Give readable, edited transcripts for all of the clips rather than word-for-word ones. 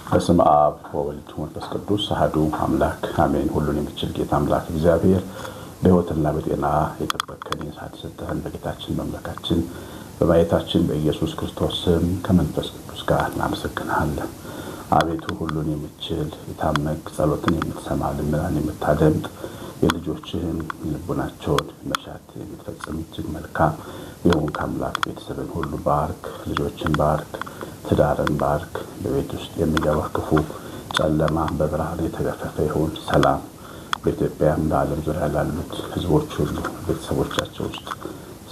በስመ አብ ወወልድ ወመንፈስ ቅዱስ አሐዱ አምላክ አሜን። ሁሉን የሚችል ጌታ አምላክ እግዚአብሔር በሕይወትና በጤና የጠበቅከን ሰዓት የሰጠህን በጌታችን በአምላካችን በማየታችን በኢየሱስ ክርስቶስ ስም ከመንፈስ ቅዱስ ጋር እናመሰግንሃለን። አቤቱ ሁሉን የምችል የታመንክ፣ ጸሎትን የምትሰማ፣ ልመናን የምታደምጥ፣ የልጆችህን ልቡናቸውን መሻት የምትፈጽም እጅግ መልካም የሆንክ አምላክ ቤተሰብን ሁሉ ባርክ፣ ልጆችን ባርክ፣ ትዳርን ባርክ። በቤት ውስጥ የሚገባ ክፉ ጨለማ በብርሃን የተገፈፈ ይሁን። ሰላም በኢትዮጵያም በዓለም ዙሪያ ላሉት ሕዝቦች ሁሉ ቤተሰቦቻቸው ውስጥ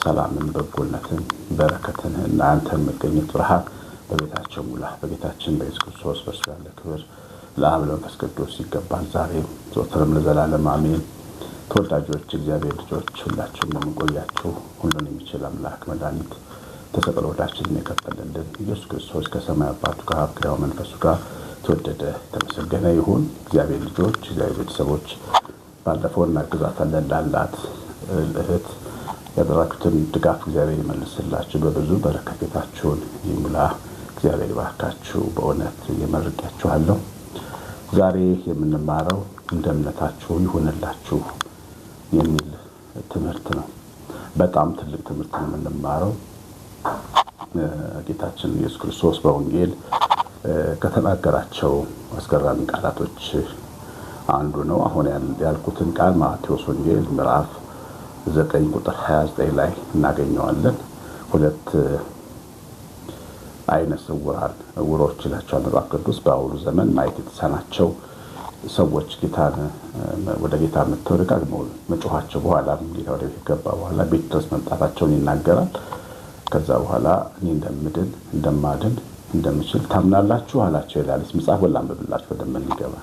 ሰላምን፣ በጎነትን፣ በረከትን እና አንተን መገኘት ብርሃን በቤታቸው ሙላ። በጌታችን በኢየሱስ ክርስቶስ በእርሱ ያለ ክብር ለአብ ለመንፈስ ቅዱስ ይገባል፣ ዛሬም ዘወትርም ለዘላለም አሜን። ተወዳጆች እግዚአብሔር ልጆች ሁላችሁም እንደምንቆያችሁ ሁሉን የሚችል አምላክ መድኃኒት ተሰቅሎ ዕዳችንን የከፈለልን ኢየሱስ ክርስቶስ ከሰማይ አባቱ ጋር ከሕያው መንፈሱ ጋር ተወደደ የተመሰገነ ይሁን። እግዚአብሔር ልጆች፣ እግዚአብሔር ቤተሰቦች ባለፈው እናግዛታለን ላላት እህት ያደረጋችሁትን ድጋፍ እግዚአብሔር ይመልስላችሁ፣ በብዙ በረከት ቤታችሁን ይሙላ። እግዚአብሔር ይባርካችሁ። በእውነት እየመርቂያችኋለሁ። ዛሬ የምንማረው እንደ እምነታችሁ ይሁንላችሁ የሚል ትምህርት ነው። በጣም ትልቅ ትምህርት ነው የምንማረው። ጌታችን ኢየሱስ ክርስቶስ በወንጌል ከተናገራቸው አስገራሚ ቃላቶች አንዱ ነው። አሁን ያልኩትን ቃል ማቴዎስ ወንጌል ምዕራፍ 9 ቁጥር 29 ላይ እናገኘዋለን። ሁለት አይነ ስውራን ዕውሮች ይላቸዋል መጽሐፍ ቅዱስ። በአሁኑ ዘመን ማየት የተሳናቸው ሰዎች ጌታን ወደ ጌታ መጥተው ደጋግመው መጮኻቸው በኋላ ጌታ ወደ ቤት ገባ በኋላ ቤት ድረስ መምጣታቸውን ይናገራል። ከዛ በኋላ እኔ እንደምድን እንደማድን እንደምችል ታምናላችሁ አላቸው ይላል። መጽሐፍ ላንብብላችሁ ወደምንገባ።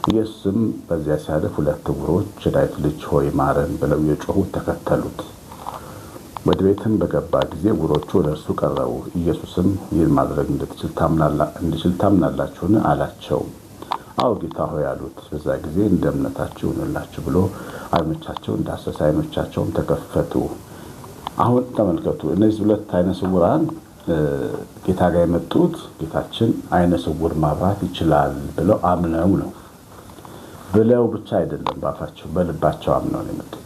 ኢየሱስም በዚያ ሲያልፍ ሁለት ዕውሮች የዳዊት ልጅ ሆይ ማረን ብለው የጮኹት ተከተሉት። ወደ ቤትም በገባ ጊዜ ዕውሮቹ ወደ እርሱ ቀረቡ። ኢየሱስም ይህን ማድረግ እንድችል ታምናላችሁን? አላቸው። አዎ ጌታ ሆይ አሉት። በዛ ጊዜ እንደ እምነታችሁ ይሁንላችሁ ብሎ ዓይኖቻቸውን ዳሰሰ፣ ዓይኖቻቸውም ተከፈቱ። አሁን ተመልከቱ፣ እነዚህ ሁለት ዓይነ ስውራን ጌታ ጋር የመጡት ጌታችን ዓይነ ስውር ማብራት ይችላል ብለው አምነው ነው። ብለው ብቻ አይደለም፣ ባፋቸው በልባቸው አምነው ነው የመጡት።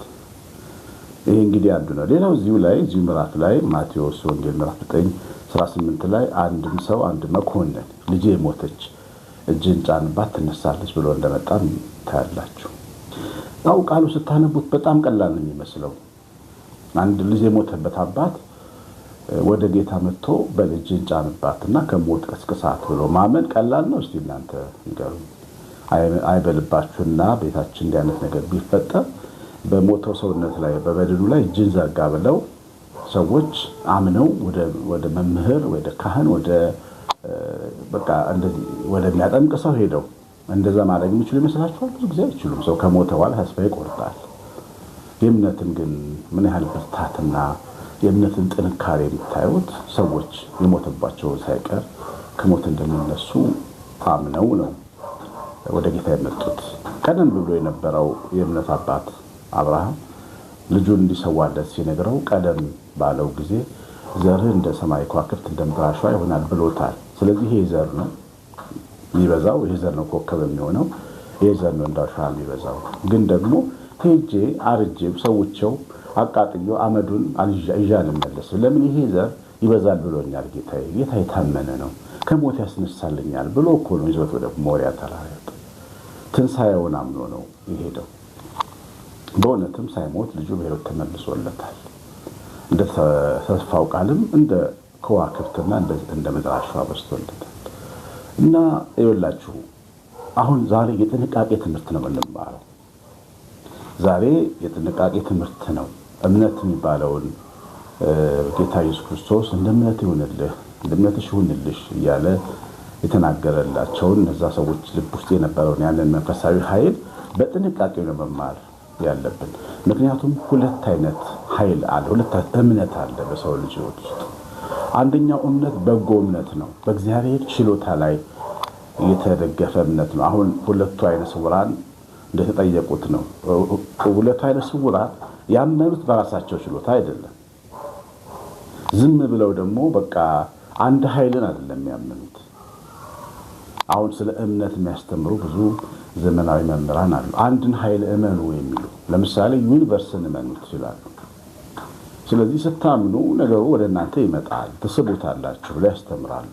ይህ እንግዲህ አንዱ ነው። ሌላው እዚሁ ላይ እዚሁ ምዕራፍ ላይ ማቴዎስ ወንጌል ምዕራፍ 9 18 ላይ አንድም ሰው አንድ መኮንን ልጄ ሞተች እጅን ጫንባት ትነሳለች ብሎ እንደመጣ ታያላችሁ። አው ቃሉ ስታነቡት በጣም ቀላል ነው የሚመስለው። አንድ ልጅ የሞተበት አባት ወደ ጌታ መጥቶ በልጅን ጫንባትና ከሞት ቀስቅሳት ብሎ ማመን ቀላል ነው? እስቲ እናንተ ንገሩኝ። አይበልባችሁና ቤታችን እንዲህ አይነት ነገር ቢፈጠር በሞተው ሰውነት ላይ በበድኑ ላይ እጅን ዘርጋ ብለው ሰዎች አምነው ወደ መምህር ወደ ካህን ወደ በቃ እንደዚህ ወደሚያጠምቅ ሰው ሄደው እንደዛ ማድረግ የሚችሉ ይመስላችኋል? ብዙ ጊዜ አይችሉም። ሰው ከሞተ በኋላ ተስፋ ይቆርጣል። የእምነትን ግን ምን ያህል ብርታትና የእምነትን ጥንካሬ የምታዩት ሰዎች የሞተባቸውን ሳይቀር ከሞት እንደሚነሱ አምነው ነው ወደ ጌታ የመጡት። ቀደም ብሎ የነበረው የእምነት አባት አብርሃም ልጁን እንዲሰዋለት ሲነግረው ቀደም ባለው ጊዜ ዘርህ እንደ ሰማይ ከዋክብት እንደ ምድር አሸዋ ይሆናል ብሎታል። ስለዚህ ይሄ ዘር ነው የሚበዛው፣ ይሄ ዘር ነው ኮከብ የሚሆነው፣ ይሄ ዘር ነው እንደ አሸዋ የሚበዛው። ግን ደግሞ ሄጄ አርጄው ሰውቼው አቃጥዬው አመዱን ይዤ አልመለስም። ለምን? ይሄ ዘር ይበዛል ብሎኛል ጌታዬ። ጌታ የታመነ ነው፣ ከሞት ያስነሳልኛል ብሎ እኮ ነው ይዞት ወደ ሞሪያ ተራራ የወጣው። ትንሣኤውን አምኖ ነው የሄደው። በእውነትም ሳይሞት ልጁ በሕይወት ተመልሶለታል። እንደ ተስፋው ቃልም እንደ ከዋክብትና እንደ ምድር አሸዋ በዝቶለታል። እና ይኸውላችሁ አሁን ዛሬ የጥንቃቄ ትምህርት ነው የምንማረው። ዛሬ የጥንቃቄ ትምህርት ነው። እምነት የሚባለውን ጌታ ኢየሱስ ክርስቶስ እንደ እምነት ይሁንልህ፣ እንደ እምነትሽ ይሁንልሽ እያለ የተናገረላቸውን እነዛ ሰዎች ልብ ውስጥ የነበረውን ያንን መንፈሳዊ ኃይል በጥንቃቄ ነው መማር ያለብን። ምክንያቱም ሁለት አይነት ኃይል አለ፣ ሁለት አይነት እምነት አለ በሰው ልጅ ሕይወት ውስጥ። አንደኛው እምነት በጎ እምነት ነው፣ በእግዚአብሔር ችሎታ ላይ የተደገፈ እምነት ነው። አሁን ሁለቱ አይነ ስውራን እንደተጠየቁት ነው። ሁለቱ አይነ ስውራን ያመኑት በራሳቸው ችሎታ አይደለም። ዝም ብለው ደግሞ በቃ አንድ ኃይልን አይደለም ያመኑት። አሁን ስለ እምነት የሚያስተምሩ ብዙ ዘመናዊ መምህራን አሉ። አንድን ኃይል እመኑ የሚሉ፣ ለምሳሌ universe ን እመኑት ይላሉ። ስለዚህ ስታምኑ ነገሩ ወደ እናንተ ይመጣል፣ ትስቡታላችሁ ብለው ያስተምራሉ።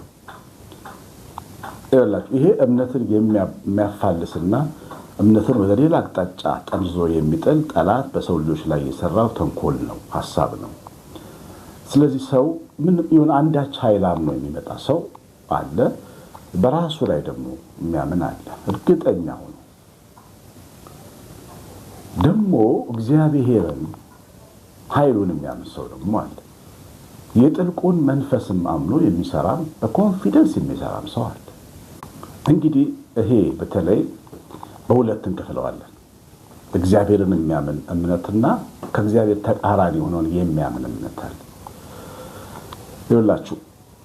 ይሄ እምነትን የሚያፋልስና እምነትን ወደ ሌላ አቅጣጫ ጠምዝዞ የሚጥል ጠላት በሰው ልጆች ላይ የሰራው ተንኮል ነው፣ ሀሳብ ነው። ስለዚህ ሰው ምንም ይሁን አንዳች ኃይል አምኖ የሚመጣ ሰው አለ። በራሱ ላይ ደግሞ የሚያምን አለ። እርግጠኛ ሆኖ ደግሞ እግዚአብሔርን ኃይሉን የሚያምን ሰው ደግሞ አለ። የጥልቁን መንፈስም አምኖ የሚሰራም በ confidence የሚሰራም ሰው አለ። እንግዲህ ይሄ በተለይ በሁለት እንከፍለዋለን። እግዚአብሔርን የሚያምን እምነትና ከእግዚአብሔር ተቃራኒ የሆነውን የሚያምን እምነት አለ። ይኸውላችሁ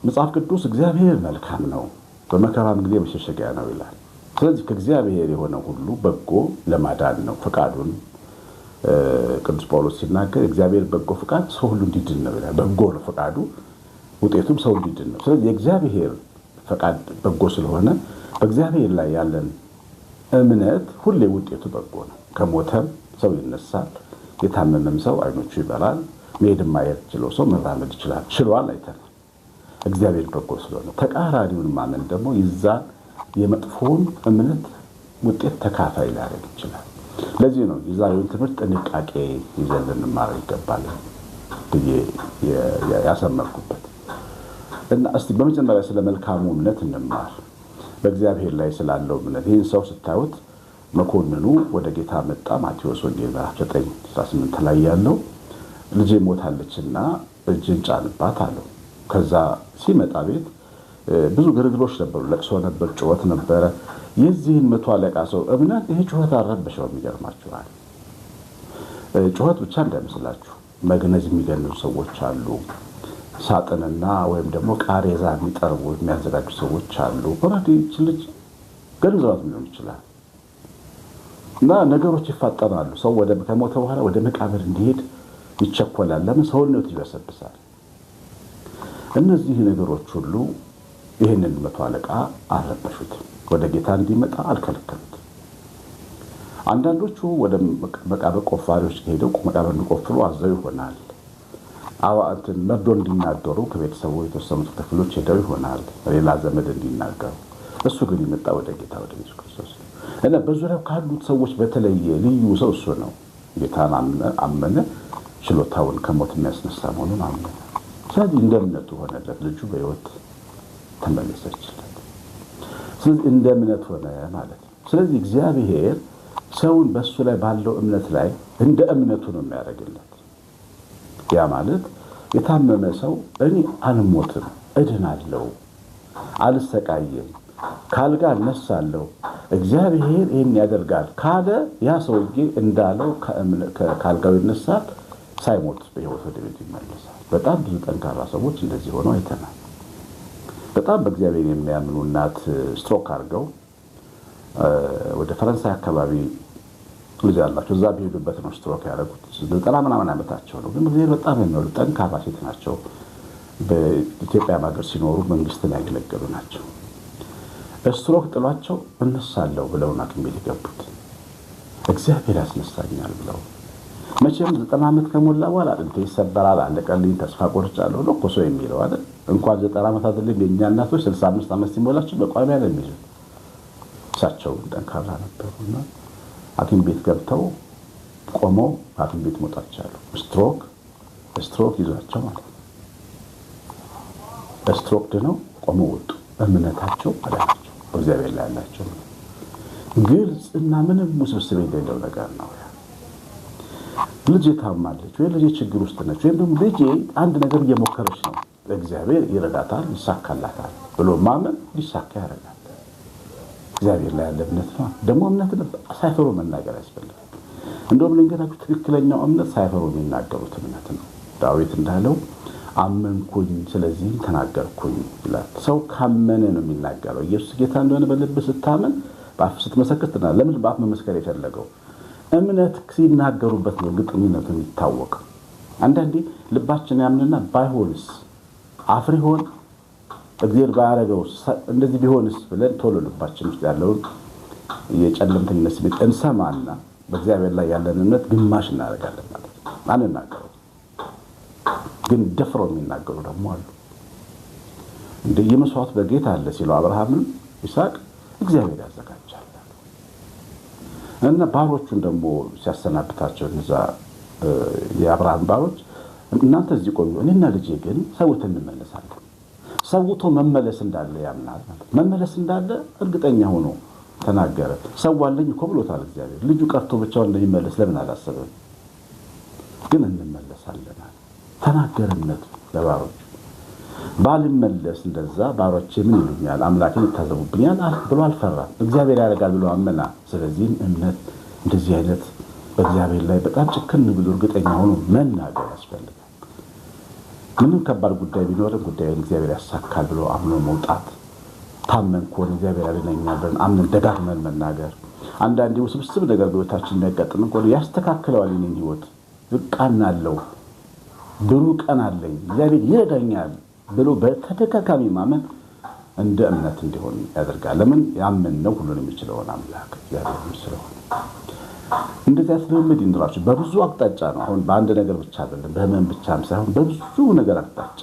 መጽሐፍ ቅዱስ እግዚአብሔር መልካም ነው፣ በመከራም ጊዜ መሸሸጊያ ነው ይላል። ስለዚህ ከእግዚአብሔር የሆነ ሁሉ በጎ ለማዳን ነው ፈቃዱን። ቅዱስ ጳውሎስ ሲናገር እግዚአብሔር በጎ ፈቃድ ሰው ሁሉ እንዲድን ነው ይላል። በጎ ነው ፈቃዱ፣ ውጤቱም ሰው እንዲድን ነው። ስለዚህ የእግዚአብሔር ፈቃድ በጎ ስለሆነ በእግዚአብሔር ላይ ያለን እምነት ሁሌ ውጤቱ በጎ ነው። ከሞተም ሰው ይነሳል፣ የታመመም ሰው አይኖቹ ይበራል፣ መሄድ የማይችለው ሰው መራመድ ይችላል። ችሏል፣ አይተናል። እግዚአብሔር በጎ ስለሆነ። ተቃራኒውን ማመን ደግሞ ይዛን የመጥፎውን እምነት ውጤት ተካፋይ ሊያደርግ ይችላል። ለዚህ ነው የዛሬውን ትምህርት ጥንቃቄ ይዘን ልንማረው ይገባል ብዬ ያሰመርኩበት። እና እስቲ በመጀመሪያ ስለ መልካሙ እምነት እንማር፣ በእግዚአብሔር ላይ ስላለው እምነት። ይህን ሰው ስታዩት መኮንኑ ወደ ጌታ መጣ። ማቴዎስ ወንጌል ምዕራፍ 9:18 ላይ ያለው ልጄ ሞታለችና እጅን ጫንባት አለው። ከዛ ሲመጣ ቤት ብዙ ግርግሮች ነበሩ፣ ለቅሶ ነበር፣ ጩኸት ነበረ። የዚህን መቶ አለቃ ሰው እምነት ይሄ ጩኸት አልረበሸውም። የሚገርማችኋል፣ ጩኸት ብቻ እንዳይመስላችሁ መግነዝ የሚገንዙ ሰዎች አሉ። ሳጥንና ወይም ደግሞ ቃሬዛ የሚጠርቡ የሚያዘጋጁ ሰዎች አሉ። Already ይህች ልጅ ገንዘባት ሊሆን ይችላል። እና ነገሮች ይፋጠናሉ። ሰው ከሞተ በኋላ ወደ መቃብር እንዲሄድ ይቸኮላል። ለምን? ሰውነቱ ይበሰብሳል። እነዚህ ነገሮች ሁሉ ይህንን መቶ አለቃ አልረበሹትም። ወደ ጌታ እንዲመጣ አልከለከሉትም። አንዳንዶቹ ወደ መቃብር ቆፋሪዎች ሄደው መቃብር እንዲቆፍሩ አዘው ይሆናል። እንትን መርዶ እንዲናገሩ ከቤተሰቡ የተወሰኑት ክፍሎች ሄደው ይሆናል፣ ሌላ ዘመድ እንዲናገሩ። እሱ ግን የመጣ ወደ ጌታ ወደ ኢየሱስ ክርስቶስ ነው። እና በዙሪያው ካሉት ሰዎች በተለየ ልዩ ሰው እሱ ነው። ጌታን አመነ፣ ችሎታውን ከሞት የሚያስነሳ መሆኑን አመነ። ስለዚህ እንደ እምነቱ ሆነለት፣ ልጁ በሕይወት ተመለሰችለት። ስለዚህ እንደ እምነት ሆነ ማለት ነው። ስለዚህ እግዚአብሔር ሰውን በእሱ ላይ ባለው እምነት ላይ እንደ እምነቱ ነው የሚያደርግለት። ያ ማለት የታመመ ሰው እኔ አልሞትም፣ እድናለሁ፣ አልሰቃይም፣ ካልጋ እነሳለሁ፣ እግዚአብሔር ይህን ያደርጋል ካለ ያ ሰውዬ እንዳለው ካልጋው ይነሳል፣ ሳይሞት በሕይወት ወደ ቤቱ ይመለሳል። በጣም ብዙ ጠንካራ ሰዎች እንደዚህ ሆነው አይተናል። በጣም በእግዚአብሔር የሚያምኑ እናት ስትሮክ አድርገው ወደ ፈረንሳይ አካባቢ ልጅ አላቸው። እዛ በሄዱበት ነው ስትሮክ ያደረጉት። 90 ምናምን ዓመታቸው ነው፣ ግን እግዚአብሔር በጣም የሚወዱ ጠንካራ ሴት ናቸው። በኢትዮጵያ ሀገር ሲኖሩ መንግስትን ያገለገሉ ናቸው። ስትሮክ ጥሏቸው እነሳለሁ ብለው ሐኪም ቤት የገቡት እግዚአብሔር ያስነሳኛል ብለው። መቼም 90 ዓመት ከሞላ በኋላ አጥንቴ ይሰበራል፣ አለቀልኝ፣ ተስፋ ቆርጫለሁ ነው እኮ ሰው የሚለው አይደል? እንኳን 90 ዓመት አይደለም የእኛ እናቶች 65 ዓመት ሲሞላቸው መቋሚያ ነው የሚይዙት። እሳቸው ጠንካራ ነበሩና ሐኪም ቤት ገብተው ቆመው ሐኪም ቤት መውጣት ቻሉ። ስትሮክ ይዟቸው ማለት ነው። ስትሮክ ድነው ቆመው ወጡ። እምነታቸው አዳናቸው። በእግዚአብሔር ላይ ያላቸው ግልጽ እና ምንም ውስብስብ የሌለው ነገር ነው። ልጄ ታማለች ወይ ልጄ ችግር ውስጥ ነች ወይም ደግሞ ልጄ አንድ ነገር እየሞከረች ነው፣ እግዚአብሔር ይረዳታል፣ ይሳካላታል ብሎ ማመን ሊሳካ ያደርጋል። እግዚአብሔር ላይ ያለ እምነት ነው። ደግሞ እምነትን ሳይፈሩ መናገር ያስፈልጋል። እንደውም ልንገራችሁ፣ ትክክለኛው እምነት ሳይፈሩ የሚናገሩት እምነት ነው። ዳዊት እንዳለው አመንኩኝ ስለዚህም ተናገርኩኝ ይላል። ሰው ካመነ ነው የሚናገረው። ኢየሱስ ጌታ እንደሆነ በልብህ ስታምን በአፍ ስትመሰክር ትናል። ለምን በአፍ መመስከር የፈለገው? እምነት ሲናገሩበት ነው እርግጠኝነቱ የሚታወቅ። አንዳንዴ ልባችን ያምንና ባይሆንስ አፍር ይሆን እግዚአብሔር ባያደርገው እንደዚህ ቢሆንስ ብለን ቶሎ ልባችን ውስጥ ያለውን የጨለምተኝነት ስሜት እንሰማና በእግዚአብሔር ላይ ያለን እምነት ግማሽ እናደርጋለን ማለት ነው። አንናገረው። ግን ደፍረው የሚናገሩ ደግሞ አሉ። እንደ የመስዋዕት በጌታ አለ ሲለው አብርሃምንም ይስሐቅ እግዚአብሔር ያዘጋጃል እና ባሮቹን ደግሞ ሲያሰናብታቸው እነዛ የአብርሃም ባሮች እናንተ እዚህ ቆዩ፣ እኔና ልጄ ግን ሰውተን እንመለሳለን። ሰውቶ መመለስ እንዳለ ያምናል ማለት መመለስ እንዳለ እርግጠኛ ሆኖ ተናገረ። ሰዋለኝ እኮ ብሎታል እግዚአብሔር። ልጁ ቀርቶ ብቻውን እንደሚመለስ ለምን አላሰበም? ግን እንመለሳለን ተናገረ። እምነቱ ለባሮቹ ባልመለስ እንደዛ ባሮቼ ምን ይሉኛል፣ አምላኬን ይታዘቡብኛል ብሎ አልፈራም። እግዚአብሔር ያደርጋል ብሎ አመና። ስለዚህም እምነት እንደዚህ አይነት በእግዚአብሔር ላይ በጣም ጭክን ብሎ እርግጠኛ ሆኖ መናገር ያስፈልጋል። ምንም ከባድ ጉዳይ ቢኖርም ጉዳዩን እግዚአብሔር ያሳካል ብሎ አምኖ መውጣት፣ ታመን ከሆነ እግዚአብሔር ያድነኛል ብለን አምነን ደጋግመን መናገር። አንዳንዴ ውስብስብ ነገር በሕይወታችን የሚያጋጥመን ከሆነ ያስተካክለዋል የእኔን ሕይወት እቃናለሁ፣ ብሩህ ቀን አለኝ፣ እግዚአብሔር ይረዳኛል ብሎ በተደጋጋሚ ማመን እንደ እምነት እንዲሆን ያደርጋል። ለምን ያመንነው ሁሉን የሚችለውን አምላክ እግዚአብሔር ስለሆነ። እንደዚህ አይነት ልምምድ ይኖራችሁ በብዙ አቅጣጫ ነው። አሁን በአንድ ነገር ብቻ አይደለም፣ በህመም ብቻም ሳይሆን በብዙ ነገር አቅጣጫ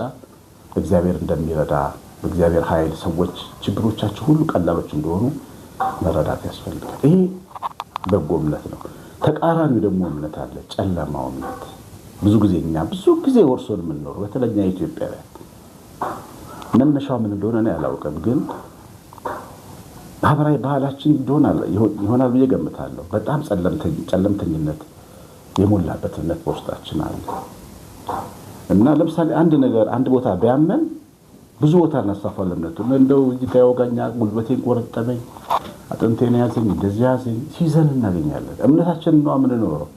እግዚአብሔር እንደሚረዳ በእግዚአብሔር ኃይል ሰዎች ችግሮቻቸው ሁሉ ቀላሎች እንደሆኑ መረዳት ያስፈልጋል። ይሄ በጎ እምነት ነው። ተቃራኒው ደግሞ እምነት አለ፣ ጨለማው እምነት። ብዙ ጊዜ እኛ ብዙ ጊዜ ወርሶን የምንኖረው በተለይ እኛ ኢትዮጵያውያን መነሻው ምን እንደሆነ እኔ አላውቅም፣ ግን ማህበራዊ ባህላችን ይሆናል ብዬ ገምታለሁ። በጣም ጨለምተኝነት የሞላበት እምነት በውስጣችን አለ እና ለምሳሌ አንድ ነገር አንድ ቦታ ቢያመን ብዙ ቦታ እናሳፋለን እምነቱ። እንደው እዚህ ጋ ያወጋኛል፣ ጉልበቴን ቆረጠመኝ፣ አጥንቴን ያዘኝ፣ እንደዚህ ያዘኝ ሲዘን እናገኛለን። እምነታችን ነው የምንኖረው።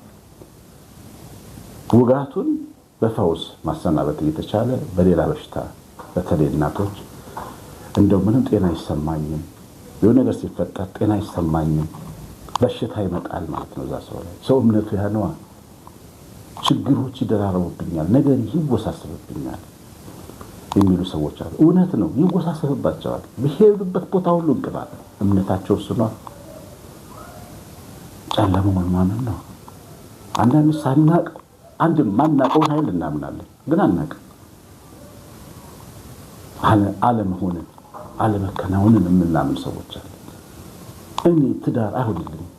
ውጋቱን በፈውስ ማሰናበት እየተቻለ በሌላ በሽታ በተለይ እናቶች እንደው ምንም ጤና አይሰማኝም፣ የሆነ ነገር ሲፈጠር ጤና አይሰማኝም፣ በሽታ ይመጣል ማለት ነው። እዛ ሰው ላይ ሰው እምነቱ ያ ነዋ። ችግሮች ይደራረቡብኛል፣ ነገር ይወሳሰብብኛል የሚሉ ሰዎች አሉ። እውነት ነው፣ ይወሳሰብባቸዋል። በሄዱበት ቦታ ሁሉ እንቅፋት ነው። እምነታቸው እሱ ነው። ጨለማውን ማመን ነው። አንዳንድ ሳናቅ አንድ ማናቀውን ኃይል እናምናለን፣ ግን አናቅም። አለመሆንን አለመከናወንን የምናምን ሰዎች አለ። እኔ ትዳር አይሆንልኝም፣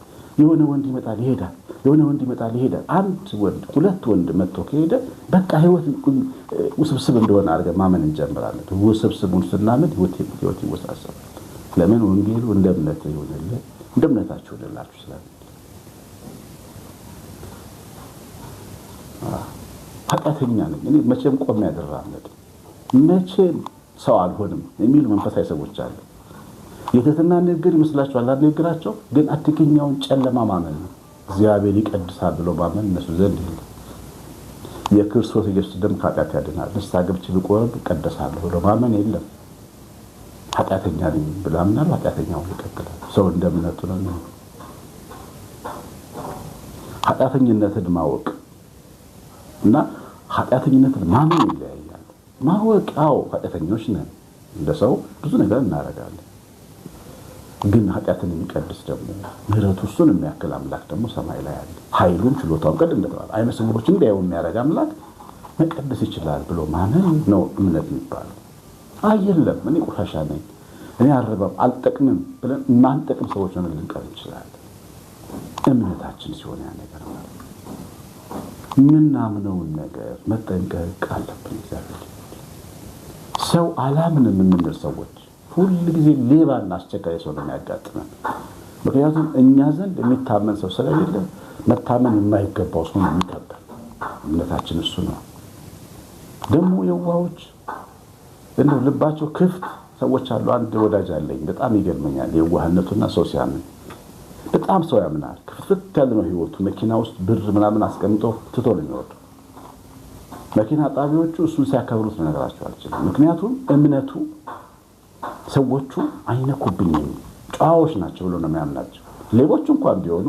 የሆነ ወንድ ይመጣል ይሄዳል፣ የሆነ ወንድ ይመጣል ይሄዳል። አንድ ወንድ ሁለት ወንድ መጥቶ ከሄደ በቃ ህይወት ውስብስብ እንደሆነ አድርገን ማመን እንጀምራለን። ውስብስቡን ስናምን ህይወት ይወሳሰባል። ለምን? ወንጌሉ እንደ እምነት ይሆንልህ እንደ እምነታችሁ ይሆንላችሁ ስላለ። ኃጢአተኛ ነኝ እኔ መቼም ቆሜ አልራመድም፣ መቼም ሰው አልሆንም የሚሉ መንፈሳዊ ሰዎች አሉ። የትህትና ንግግር ይመስላችኋል? ንግግራቸው ግን አደገኛውን ጨለማ ማመን ነው። እግዚአብሔር ይቀድሳል ብሎ ማመን እነሱ ዘንድ የለም። የክርስቶስ ኢየሱስ ደም ከኃጢአት ያድናል፣ ንስሐ ገብቼ ብቆርብ እቀደሳለሁ ብሎ ማመን የለም። ኃጢአተኛ ነኝ ብሎ ያምናሉ። ኃጢአተኛውን ይቀጥላል። ሰው እንደ እምነቱ ነው። ኃጢአተኝነትን ማወቅ እና ኃጢአተኝነትን ማመን ይለያያል። ማወቅ አዎ ኃጢአተኞች ነን፣ እንደ ሰው ብዙ ነገር እናደርጋለን። ግን ኃጢአትን የሚቀድስ ደግሞ ምሕረቱ እሱን የሚያክል አምላክ ደግሞ ሰማይ ላይ አለ። ኃይሉም ችሎታውም ቅድም እንደተባለ ዓይነ ስውሮች እንዲያዩ የሚያደርግ አምላክ መቀደስ ይችላል ብሎ ማመን ነው እምነት የሚባለው። አይ የለም እኔ ቆሻሻ ነኝ፣ እኔ አልረባም፣ አልጠቅምም ብለን ማንጠቅም ሰዎች ሆነን ልንቀር እንችላለን። እምነታችን ሲሆን ያ ነገር ማለት ምናምነውን ነገር መጠንቀቅ አለብን። እግዚአብሔር ሰው አላምንም የምንል ሰዎች ሁል ጊዜ ሌባና አስቸጋሪ ሰው ነው የሚያጋጥመን። ምክንያቱም እኛ ዘንድ የሚታመን ሰው ስለሌለ መታመን የማይገባው ሰው ነው የሚከበል። እምነታችን እሱ ነው። ደግሞ የዋሆች እንደው ልባቸው ክፍት ሰዎች አሉ። አንድ ወዳጅ አለኝ፣ በጣም ይገርመኛል የዋህነቱና ሰው ሲያምን በጣም ሰው ያምናል። ክፍትፍት ያለ ነው ህይወቱ። መኪና ውስጥ ብር ምናምን አስቀምጦ ትቶ ነው የሚወርደው። መኪና ጣቢዎቹ እሱን ሲያከብሩት ልነግራቸው አልችልም። ምክንያቱም እምነቱ ሰዎቹ አይነኩብኝም ጨዋዎች ናቸው ብሎ ነው የሚያምናቸው። ሌቦች እንኳን ቢሆኑ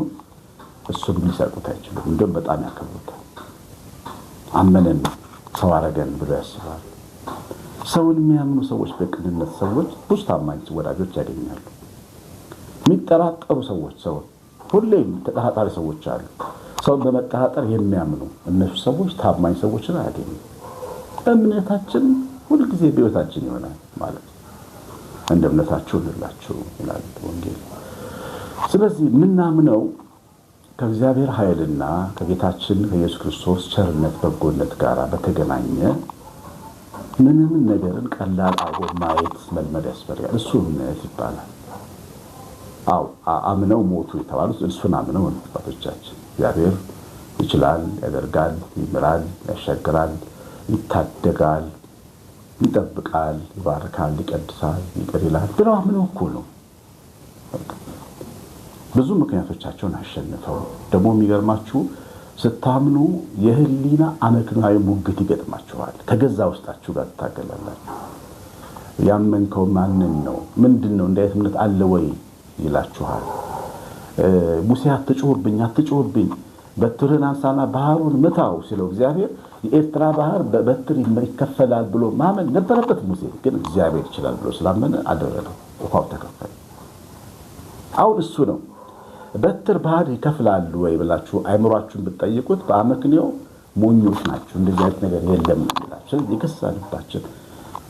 እሱን ሊሰርቁት አይችሉም። እንደውም በጣም ያከብሩታል። አመነን ሰው አረገን ብሎ ያስባል። ሰውን የሚያምኑ ሰዎች፣ በቅንነት ሰዎች ብዙ ታማኝ ወዳጆች ያገኛሉ። የሚጠራጠሩ ሰዎች፣ ሰውን ሁሌም ተጠራጣሪ ሰዎች አሉ። ሰውን በመጠራጠር የሚያምኑ እነሱ ሰዎች ታማኝ ሰዎችን አያገኙም። እምነታችን ሁልጊዜ በሕይወታችን ይሆናል ማለት ነው። እንደ እምነታችሁ እንላችሁ ይላል ወንጌል። ስለዚህ የምናምነው ከእግዚአብሔር ኃይልና ከጌታችን ከኢየሱስ ክርስቶስ ቸርነት በጎነት ጋር በተገናኘ ምንም ነገርን ቀላል አርጎ ማየት መልመድ ያስፈልጋል። እሱ እምነት ይባላል። አዎ አምነው ሞቱ የተባሉት እሱን አምነው ነው አባቶቻችን። እግዚአብሔር ይችላል፣ ያደርጋል፣ ይምራል፣ ያሻግራል፣ ይታደጋል፣ ይጠብቃል፣ ይባርካል፣ ይቀድሳል፣ ይቅር ይላል ብለው አምነው እኮ ነው። ብዙ ምክንያቶቻቸውን አሸንፈው ደግሞ የሚገርማችሁ ስታምኑ የህሊና አመክንዮአዊ ሙግት ይገጥማችኋል። ከገዛ ውስጣችሁ ጋር ትታገላላችሁ። ያመንከው ማንን ነው? ምንድን ነው? እንዲህ ዓይነት እምነት አለ ወይ ይላችኋል። ሙሴ አትጩህብኝ፣ አትጩህብኝ፣ በትርህን አንሳና ባህሩን ምታው ሲለው እግዚአብሔር የኤርትራ ባህር በበትር ይከፈላል ብሎ ማመን ነበረበት። ሙሴ ግን እግዚአብሔር ይችላል ብሎ ስላመነ አደረገው። ውሃው ተከፈለ። አሁን እሱ ነው በትር ባህር ይከፍላሉ ወይ ብላችሁ አይምሯችሁን ብትጠይቁት በአመክንዮ ሞኞች ናችሁ፣ እንደዚህ አይነት ነገር የለም ነው የሚላችሁ። ስለዚህ የገዛ ልባችን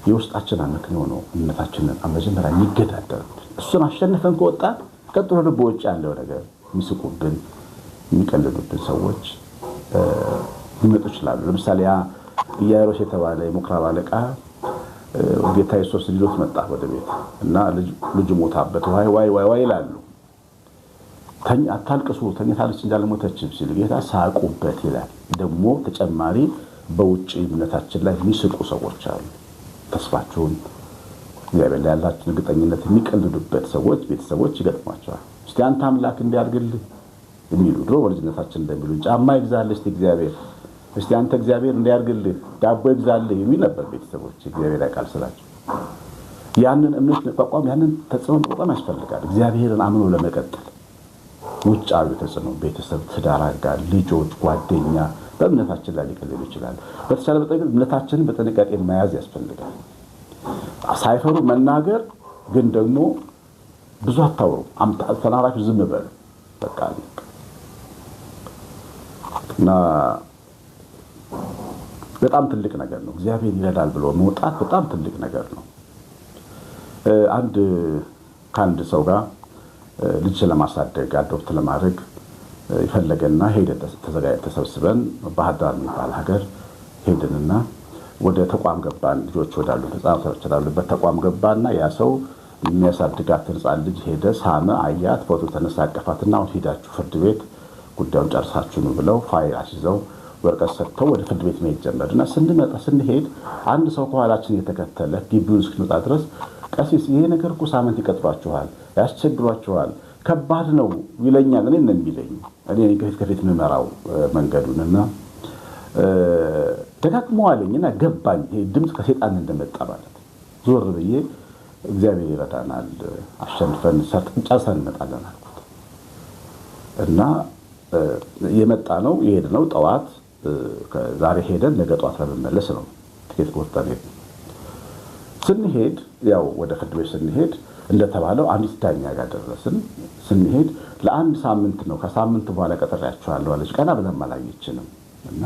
የውስጣችን አመክንዮ ነው እምነታችንን መጀመሪያ የሚገዳደርብን። እሱን አሸንፈን ከወጣን ቀጥሎ ደግሞ በውጭ ያለው ነገር የሚስቁብን የሚቀልዱብን ሰዎች ሊመጡ ይችላሉ። ለምሳሌ ያ ኢያኢሮስ የተባለ የምኩራብ አለቃ ጌታ ኢየሱስ ይዞት መጣ ወደ ቤት እና ልጁ ሞታበት ዋይ ዋይ ዋይ ዋይ ይላሉ። አታልቅሱ ተኝታለች እንጂ አልሞተችም ሲል ጌታ ሳቁበት ይላል። ደግሞ ተጨማሪ በውጭ እምነታችን ላይ የሚስቁ ሰዎች አሉ። ተስፋችሁን እግዚአብሔር ላይ ያላችሁን እርግጠኝነት የሚቀልዱበት ሰዎች፣ ቤተሰቦች ይገጥሟቸዋል። እስቲ አንተ አምላክ እንዲያድርግልህ የሚሉ ድሮ በልጅነታችን እንደሚሉ ጫማ ይግዛልህ እስቲ እግዚአብሔር፣ እስቲ አንተ እግዚአብሔር እንዲያርግልህ ዳቦ ይግዛልህ የሚል ነበር ቤተሰቦች። እግዚአብሔር ያውቃል ስላቸው ያንን እምነት መቋቋም ያንን ተጽዕኖ መቋቋም ያስፈልጋል። እግዚአብሔርን አምኖ ለመቀጠል ውጫዊ ተጽዕኖ ቤተሰብ፣ ትዳር አጋር፣ ልጆች፣ ጓደኛ በእምነታችን ላይ ሊቀልሉ ይችላል። በተቻለ መጠን ግን እምነታችንን በጥንቃቄ መያዝ ያስፈልጋል። ሳይፈሩ መናገር ግን ደግሞ ብዙ አታውሩ። ተናግራችሁ ዝም በሉ በቃ እና በጣም ትልቅ ነገር ነው። እግዚአብሔር ይረዳል ብሎ መውጣት በጣም ትልቅ ነገር ነው። አንድ ከአንድ ሰው ጋር ልጅ ለማሳደግ adopt ለማድረግ የፈለገና ሄደ። ተሰብስበን ባህር ዳር የሚባል ሀገር ሄድንና ወደ ተቋም ገባን። ልጆች ወዳሉ ህጻናቶች ወዳሉበት ተቋም ገባና ያ ሰው የሚያሳድጋትን ህጻን ልጅ ሄደ፣ ሳመ፣ አያት፣ ፎቶ ተነሳ፣ አቀፋትና አሁን ሄዳችሁ ፍርድ ቤት ጉዳዩን ጨርሳችሁ ነው ብለው ፋይል አስይዘው ወረቀት ሰጥተው ወደ ፍርድ ቤት መሄድ ጀመርና ስንመጣ ስንሄድ አንድ ሰው ከኋላችን የተከተለ ግቢውን እስክንወጣ ድረስ ቀሲስ ይሄ ነገር እኮ ሳምንት ይቀጥሯችኋል፣ ያስቸግሯችኋል፣ ከባድ ነው ይለኛል። እኔ ነው የሚለኝ እኔ ከፊት ከፊት የምመራው መንገዱን እና ደጋግሞ አለኝና ገባኝ። ይሄ ድምፅ ከሴጣን እንደመጣ ማለት ዞር ብዬ እግዚአብሔር ይረዳናል፣ አሸንፈን ጨርሰን እንመጣለን አልኩት እና የመጣ ነው የሄድ ነው ጠዋት ዛሬ ሄደን ነገ ጠዋት ለመመለስ ነው ትኬት ቆርጠን ሄድን። ስንሄድ ያው ወደ ፍርድ ቤት ስንሄድ እንደተባለው አንዲት ዳኛ ጋር ደረስን። ስንሄድ ለአንድ ሳምንት ነው፣ ከሳምንት በኋላ ቀጥሬያቸዋለሁ አለች። ቀና ብለን አላየችንም እና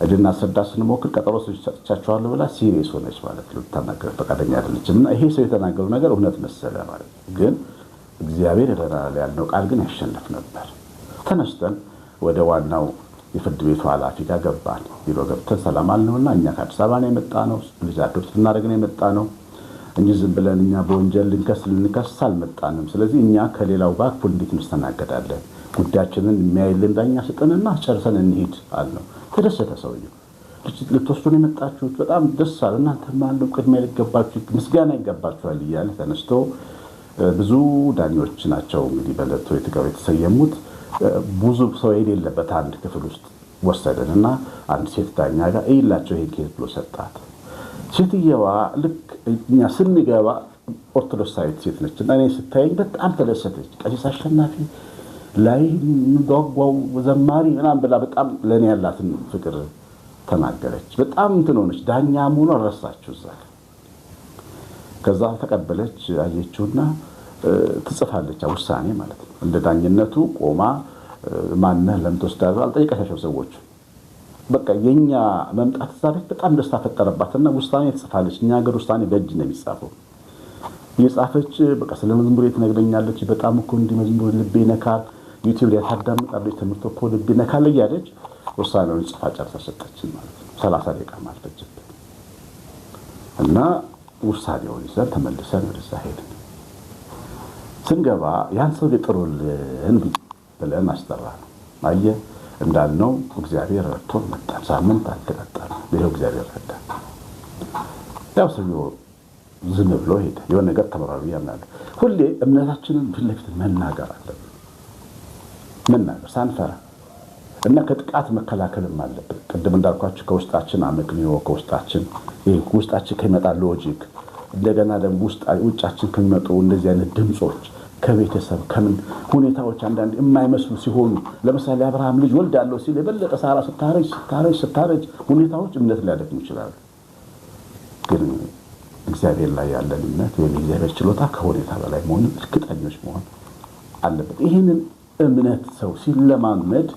ልናስረዳ ስንሞክር ቀጠሮ ሰጥቻቸዋለሁ ብላ serious ሆነች ማለት ነው። ልታናገር ፈቃደኛ አይደለችም። እና ይሄ ሰው የተናገረው ነገር እውነት መሰለ ማለት ነው። ግን እግዚአብሔር ይረዳናል ያልነው ቃል ግን ያሸንፍ ነበር። ተነስተን ወደ ዋናው የፍርድ ቤቱ ኃላፊ ጋር ገባን። ቢሮ ገብተን ሰላም አልነውና እኛ ከአዲስ አበባ ነው የመጣ ነው፣ ልጅ adopt ልናደርግ ነው የመጣ ነው እንጂ ዝም ብለን እኛ በወንጀል ልንከስ አልመጣንም። ስለዚህ እኛ ከሌላው ጋር እኩል እንዴት እንስተናገዳለን? ጉዳያችንን የሚያይልን ዳኛ ስጥንና ጨርሰን እንሂድ አልነው። ተደሰተ ሰውየው። ልትወስዱን የመጣችሁት በጣም ደስ አለ። እናንተማ እንደው ቅድሚያ ሊገባችሁ ምስጋና ይገባችኋል እያለ ተነስቶ ብዙ ዳኞች ናቸው እንግዲህ በዕለቱ የተሰየሙት። ብዙ ሰው የሌለበት አንድ ክፍል ውስጥ ወሰደን እና አንድ ሴት ዳኛ ጋር እይላቸው ይሄን case ብሎ ሰጣት። ሴትየዋ ልክ እኛ ስንገባ ኦርቶዶክሳዊት ሴት ነች እና እኔ ስታየኝ በጣም ተደሰተች። ቀሲስ አሸናፊ ላይ ጓጓው ዘማሪ ምናምን ብላ በጣም ለእኔ ያላትን ፍቅር ተናገረች። በጣም እንትን ሆነች። ዳኛ መሆኗን ረሳችው እዛ ከዛ ተቀበለች። አየችውና ትጽፋለች፣ ውሳኔ ማለት ነው። እንደ ዳኝነቱ ቆማ ማነህ ለምን ትወስዳለህ አልጠየቀቻቸው ሰዎች። በቃ የኛ መምጣት እዛ ቤት በጣም ደስታ ፈጠረባትና ውሳኔ ትጽፋለች። እኛ ሀገር ውሳኔ በእጅ ነው የሚጻፈው። እየጻፈች በቃ ስለ መዝሙር ትነግረኛለች። በጣም እኮ እንዲህ መዝሙር ልቤ ይነካል፣ ዩቲዩብ ላይ ታዳምጣለች፣ ትምህርት እኮ ልቤ ይነካል እያለች ውሳኔውን ጽፋ ጨርሳ ሰጠችን ማለት ነው። 30 ደቂቃ አልፈጀብን እና ውሳኔውን ይዘን ተመልሰን ወደዛ ሄድን። ስንገባ ያን ሰው ጥሩልን ብለን አስጠራ ነው። አየህ እንዳልነው እግዚአብሔር ረድቶን መጣን። ሳምንት አልተቀጠርንም። ይኸው እግዚአብሔር ረዳን። ያው ሰውዬው ዝም ብሎ ሄደ። የሆነ ነገር ተምሯል ብዬ አምናለሁ። ሁሌ እምነታችንን ፊት ለፊት መናገር አለብን። መናገር ሳንፈራ እና ከጥቃት መከላከልም አለብን። ቅድም እንዳልኳቸው ከውስጣችን አመክንዮ፣ ከውስጣችን ውስጣችን ከሚመጣ logic፣ እንደገና ደግሞ ውጫችን ከሚመጡ እንደዚህ አይነት ድምፆች፣ ከቤተሰብ ከምን ሁኔታዎች አንዳንድ የማይመስሉ ሲሆኑ፣ ለምሳሌ አብርሃም ልጅ ወልዳለሁ ሲል የበለጠ ሳራ ስታረጅ ስታረጅ ስታረጅ ሁኔታዎች እምነት ሊያደክሙ ይችላሉ። ግን እግዚአብሔር ላይ ያለን እምነት ወይም የእግዚአብሔር ችሎታ ከሁኔታ በላይ መሆኑን እርግጠኞች መሆን አለበት። ይህንን እምነት ሰው ሲለማመድ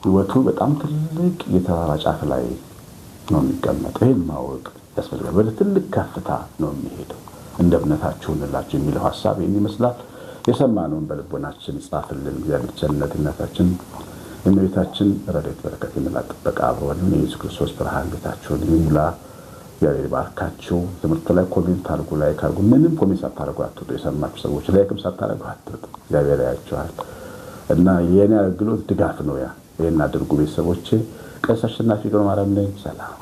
ሕይወቱ በጣም ትልቅ የተራራ ጫፍ ላይ ነው የሚቀመጠው። ይህን ማወቅ ያስፈልጋል። ወደ ትልቅ ከፍታ ነው የሚሄደው። እንደ እምነታችሁ እንላችሁ የሚለው ሀሳብ ይህን ይመስላል። የሰማነውን በልቦናችን ይጻፍልን። እግዚአብሔር ቸርነት እናታችን የእመቤታችን ረድኤት በረከት የመላእክት ጥበቃ አብሮን ይሁን። የኢየሱስ ክርስቶስ ብርሃን ቤታችሁን ይሙላ። እግዚአብሔር ይባርካችሁ። ትምህርቱ ላይ comment አድርጉ፣ like አድርጉ። ምንም comment ሳታደርጉ አትውጡ። የሰማችሁ ሰዎች like ም ሳታደርጉ አትውጡ። እግዚአብሔር ያያችኋል እና የእኔ አገልግሎት ድጋፍ ነው። ያ ይህን አድርጉ ቤተሰቦቼ። ቀሲስ አሸናፊ ገብረማርያም ነኝ። ሰላም።